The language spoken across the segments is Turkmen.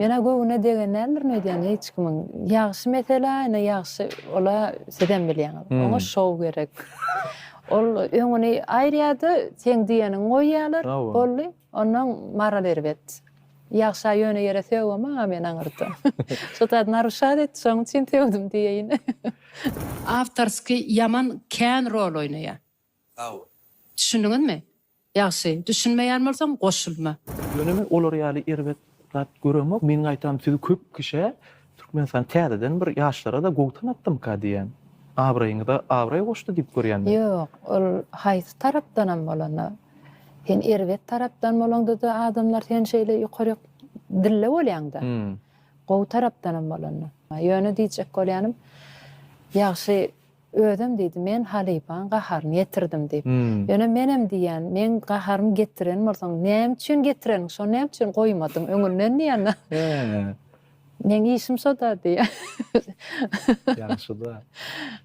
Men-ä göwnüne degen däldirin öýdýän hiç kimiň. Ýagşy mesele ine ýagşy ola sizem bilýäňiz. Oňa şou gerek. Ol öňüni aýyrýada seň diýeniňi goýýalar. Boldy. Onnoň maral erbet. Ýagşa ýöne ýere sögemag-a men aňyrda. Şo zat naruşat etdi şoň üçin sögdüm diýeýin. Awtorskiý ýaman kän rol oýnaýar. Sag bol. Düşündiňizmi? Ýagşy, düşünmeýän bolsaň goşulma. Ýöne men olar ýaly erbet zat göremok. Men gaýtam sizi köp kişä Türkmenistan täzeden bir ýaşlara-da gowy tanatdymyka diýýän. Abraýyňyza abraý goşdy diýip görýän men. Ýok, ol haýsy tarapdanam bolanda, sen erbet tarapdan bolaňda-da adamlar seni şeýle ýokaryk dille bolýaňda. Gowy tarapdanam bolanda. Ýöne diýjek bolýanym, ýagşy Özem diýdi, men halypaň gaharyny getirdim diýip. Ýöne menem diýýän, meň gaharymy getiren bolsaň, näme üçin getireniň, şony näme üçin goýmadyň öňünden diýýän. Meň işim şo-da diýýän. Ýagşy-da.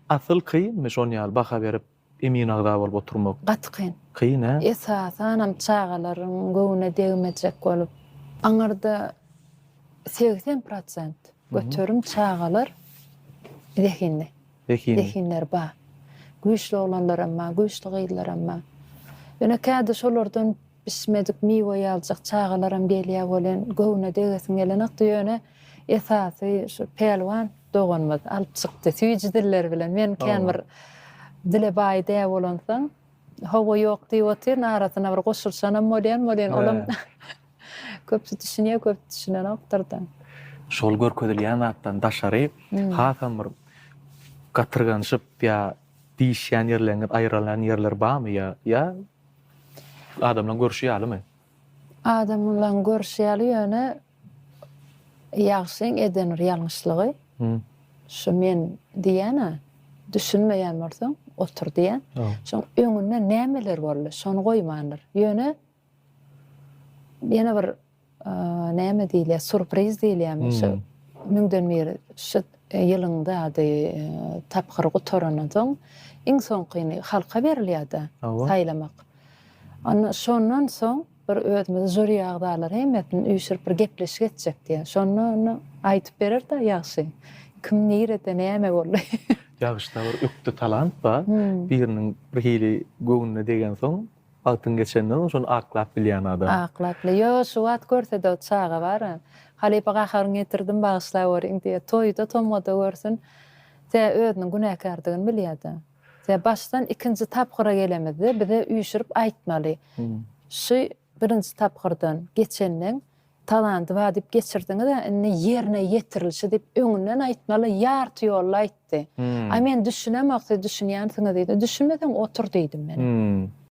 Asyl kynmy şon ýaly baha berip, emin agza bolup oturmak? Gaty kyn. Kyn, hä? Esasanam çagalaryň göwnüne degmejek bolup. Aňyrda 80 prosent göterim çagalar zehinli. Zehinli. Zehinleri bar. Güýçli oglanlaram bar, güýçli gyzlaram bar. Ýöne käde şolardan bişmedik miwe ýaljak çagalaram gelýär welin, göwne degesiň gelenokdy. Ýöne esasy şu Pälwan doganymyz alyp çykdy süýji dilleri bilen. Men kän bir dile baý däl bolansoň, hawa ýok diýip otyryn, arasyna bir goşulyşanam bolýan welin, olam Köpüsi düşünýär, köpüsi düşünenokdyr-da. Şol görkezilýän zatdan daşary hasam bir gatyrganyşyp ýa diýişýän ýerleriňiz, aýralýan ýerler barmy ýa ýa adamlaň görşi ýalymy? Adamlaň görşi ýaly ýöne Ýagşyň eden bir ýalňyşlygy şu men diýýän-ä, düşünmeýän bolsaň otur diýýän. Şoň öňünde nämeler boldy, şony goýmandyr. Ýöne Ýene bir näme diýilýär, surpriz diýilýärmi şu müňden biri şu ýylyň zady tapgyry gutarandan soň iň soňkyny halka berilýär-de saýlamak. Onda şondan soň bir özümiz žuri agzalary hemmesini üýşürip bir gepleşik etjek diýýär. Şonda onda aýdyp berer-de ýagşy. Kim nirede näme boldy. Ýagşyda bir ökde talant bar. Biriniň bir hili göwnüne degensoň Wagtyň geçenden soň şony aklap bilýän adam. Aklap bilýär. Ýo, şu wagt görse-de o çaga bar-a. Halypa gaharyňy getirdim, bagyşlaweriň diýýär. Toýda, tomgada görsün. Tä özüniň günäkärdigini bilýär-de. Tä başdan ikinji tapgyra gelemizde bize üýşürip aýtmaly. Şu birinji tapgyrdan geçenden Talanty bar diýip geçirdiňiz-ä, indi ýerine ýetirilişi diýip öňünden aýtmaly, ýarty ýolda aýtdy. Aý men düşünemok, siz düşünýänsiňiz diýdi. Düşünmeseň otur diýdim men.